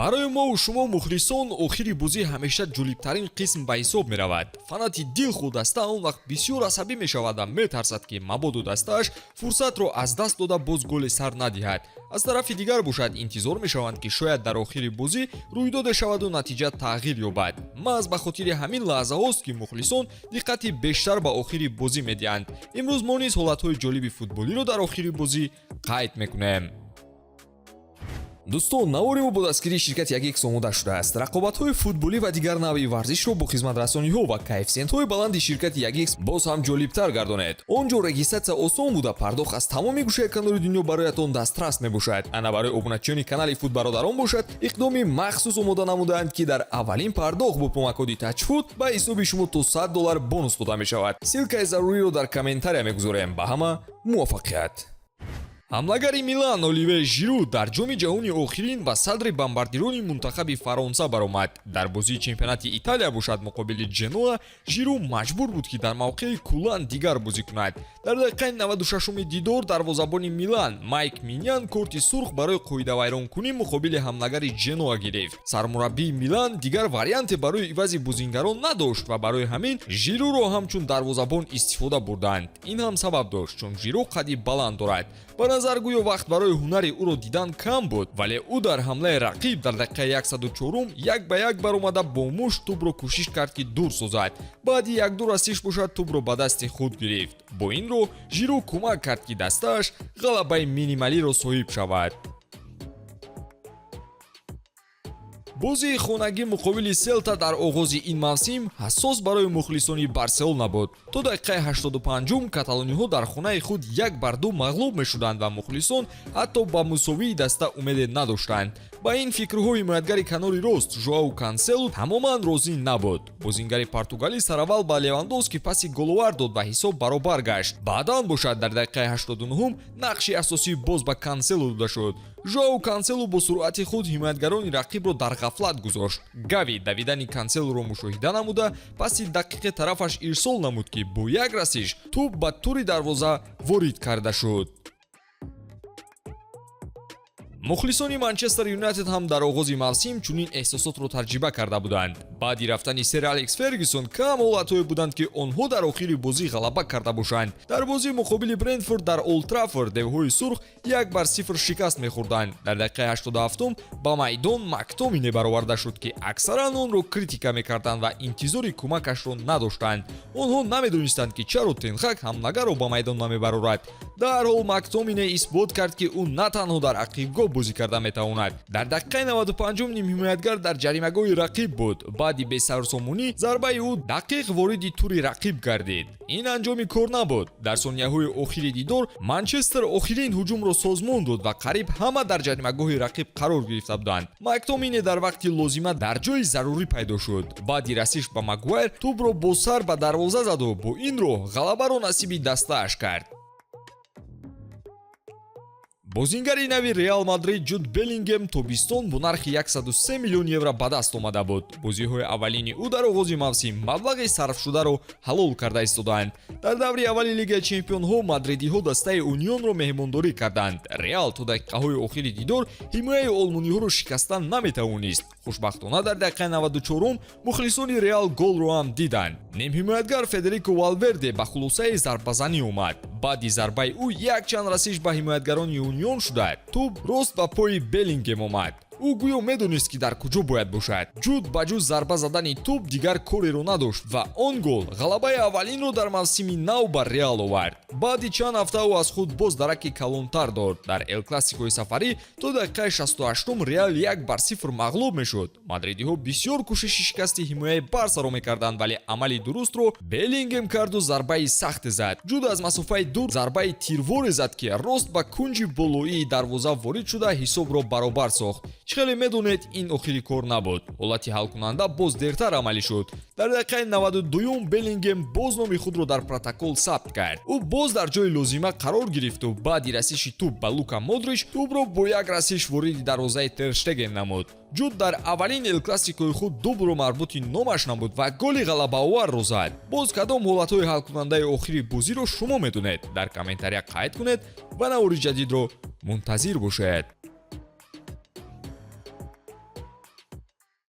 Барои мову шумо, мухлисон, охири бозӣ ҳамеша ҷолибтарин қисм ба ҳисоб меравад. Фанати дилхоҳ даста он вақт бисёр асабӣ мешавад ва метарсад, ки мабодо дастааш фурсатро аз даст дода, боз голи сар надиҳад. Аз тарафи дигар бошад, интизор мешаванд, ки шояд дар охири бозӣ рӯйдоде шаваду натиҷа тағйир ёбад. Маҳз ба хотири ҳамин лаҳзаҳост, ки мухлисон диққати бештар ба охири бозӣ медиҳанд. Имрӯз мо низ ҳолатҳои ҷолиби футболиро дар охири бозӣ қайд мекунем. Дӯстон, навори мо бо дастгирии ширкати 1X омода шудааст. Рақобатҳои футболӣ ва дигар навъи варзишро бо хизматрасониҳо ва коэффисиентҳои баланди ширкати 1X боз ҳам ҷолибтар гардонед. Он ҷо регистрация осон буда, пардохт аз тамоми гӯшаи канори дунё бароятон дастрас мебошад. Ана барои обуначиёни канали Футбародарон бошад, иқдоми махсус омода намудаанд, ки дар аввалин пардохт бо промокоди Тачфут ба ҳисоби шумо то 100 доллар бонус дода мешавад. Ссылкаи заруриро дар комментария мегузорем. Ба ҳама муваффақият! Ҳамлагари Милан Оливе Жиру дар Ҷоми ҷаҳони охирин ба садри бомбардирони мунтахаби Фаронса баромад. Дар бозии чемпионати Италия бошад, муқобили Ҷеноа, Жиру маҷбур буд, ки дар мавқеи куллан дигар бозӣ кунад. Дар дақиқаи 96-уми дидор дарвозабони Милан Майк Миньян корти сурх барои қоидавайронкунӣ муқобили ҳамлагари Ҷеноа гирифт. Сармураббии Милан дигар варианте барои ивази бозингарон надошт ва барои ҳамин Жируро ҳамчун дарвозабон истифода бурданд. Ин ҳам сабаб дошт, чун Жиру қади баланд дорад. Ба назар гӯё вақт барои ҳунари ӯро дидан кам буд, вале ӯ дар ҳамлаи рақиб дар дақиқаи 104-ум як ба як баромада, бо мушт тӯбро кӯшиш кард, ки дур созад. Баъди якду расиш бошад, тӯбро ба дасти худ гирифт. Бо ин роҳ Жиру кӯмак кард, ки дастааш ғалабаи минималиро соҳиб шавад. Бозии хонагӣ муқобили Селта дар оғози ин мавсим ҳассос барои мухлисони Барселона буд. То дақиқаи 85-ум каталониҳо дар хонаи худ 1-2 мағлуб мешуданд ва мухлисон ҳатто ба мусовии даста умеде надоштанд. Ба ин фикрҳо ҳимоятгари канори рост Жоау Канселу тамоман розӣ набуд. Бозингари португалӣ сараввал ба Левандовски паси головар дод ва ҳисоб баробар гашт. Баъдан бошад, дар дақиқаи 89-ум нақши асосӣ боз ба Канселу дода шуд. Жоау Канселу бо суръати худ ҳимоятгарони рақибро дар ғафлат гузошт. Гави давидани Канселуро мушоҳида намуда, паси дақиқе тарафаш ирсол намуд, ки бо як расиш тӯб ба тури дарвоза ворид карда шуд. Мухлисони Манчестер Юнайтед ҳам дар оғози мавсим чунин эҳсосотро таҷриба карда буданд. Баъди рафтани сер Алекс Фергюсон кам ҳолатҳое буданд, ки онҳо дар охири бозӣ ғалаба карда бошанд. Дар бозии муқобили Брентфорд дар Олд Траффорд девҳои сурх 1-0 шикаст мехӯрданд. Дар дақиқаи 87-ум ба майдон Мактомине бароварда шуд, ки аксаран онро критика мекарданд ва интизори кӯмакашро надоштанд. Онҳо намедонистанд, ки чаро Тенхак ҳамлагарро ба майдон намебарорад. Дарҳол Мактомине исбот кард, ки ӯ на танҳо дар ақибгоҳ бозӣ карда метавонад. Дар дақиқаи 95-ум нимҳимоятгар дар ҷаримагоҳи рақиб буд. Баъди бесарусомонӣ зарбаи ӯ дақиқ вориди тури рақиб гардид. Ин анҷоми кор набуд. Дар сонияҳои охири дидор Манчестер охирин ҳуҷумро созмон дод ва қариб ҳама дар ҷаримагоҳи рақиб қарор гирифта буданд. Мактомине дар вақти лозима дар ҷои зарурӣ пайдо шуд. Баъди расиш ба Магуайр тӯбро бо сар ба дарвоза заду бо ин роҳ ғалабаро насиби дастааш кард. Бозингари нави Реал Мадрид Ҷуд Беллингем тобистон бо нархи 103 миллион евро ба даст омада буд. Бозиҳои аввалини ӯ дар оғози мавсим маблағи сарфшударо ҳалол карда истодаанд. Дар даври аввали Лигаи чемпионҳо мадридиҳо дастаи Унионро меҳмондорӣ карданд. Реал то дақиқаҳои охири дидор ҳимояи олмониҳоро шикастан наметавонист. Хушбахтона, дар дақиқаи 94-ум мухлисони Реал голро ҳам диданд. Нимҳимоятгар Федерико Валверде ба хулосаи зарбазанӣ омад. Баъди зарбаи ӯ якчанд расиш ба ҳимоятгарони Унион шуда, тӯб рост ба пои Беллингем омад. Ӯ гӯё медонист, ки дар куҷо бояд бошад. Ҷуд ба ҷуз зарба задани тӯб дигар кореро надошт ва он гол ғалабаи аввалинро дар мавсими нав ба Реал овард. Баъди чанд ҳафта ӯ аз худ боз дараки калонтар дод. Дар Эл Классикои сафарӣ то дақиқаи 68-ум Реал 1-0 мағлуб мешуд. Мадридиҳо бисёр кӯшиши шикасти ҳимояи Барсаро мекарданд, вале амали дурустро Беллингем карду зарбаи сахте зад. Ҷуд аз масофаи дур зарбаи тирворе зад, ки рост ба кунҷи болоии дарвоза ворид шуда, ҳисобро баробар сохт. Чӣ хеле медонед, ин охири кор набуд. Ҳолати ҳалкунанда боз дертар амалӣ шуд. Дар дақиқаи 92-юм Беллингем боз номи худро дар протокол сабт кард. Ӯ боз дар ҷои лозима қарор гирифту баъди расиши тӯб ба Лука Модрич тӯбро бо як расиш вориди дарвозаи Терштеген намуд. Ҷуд дар аввалин Эл Классикои худ дублро марбути номаш намуд ва голи ғалабаоварро зад. Боз кадом ҳолатҳои ҳалкунандаи охири бозиро шумо медонед, дар комментария қайд кунед ва навори ҷадидро мунтазир бошед.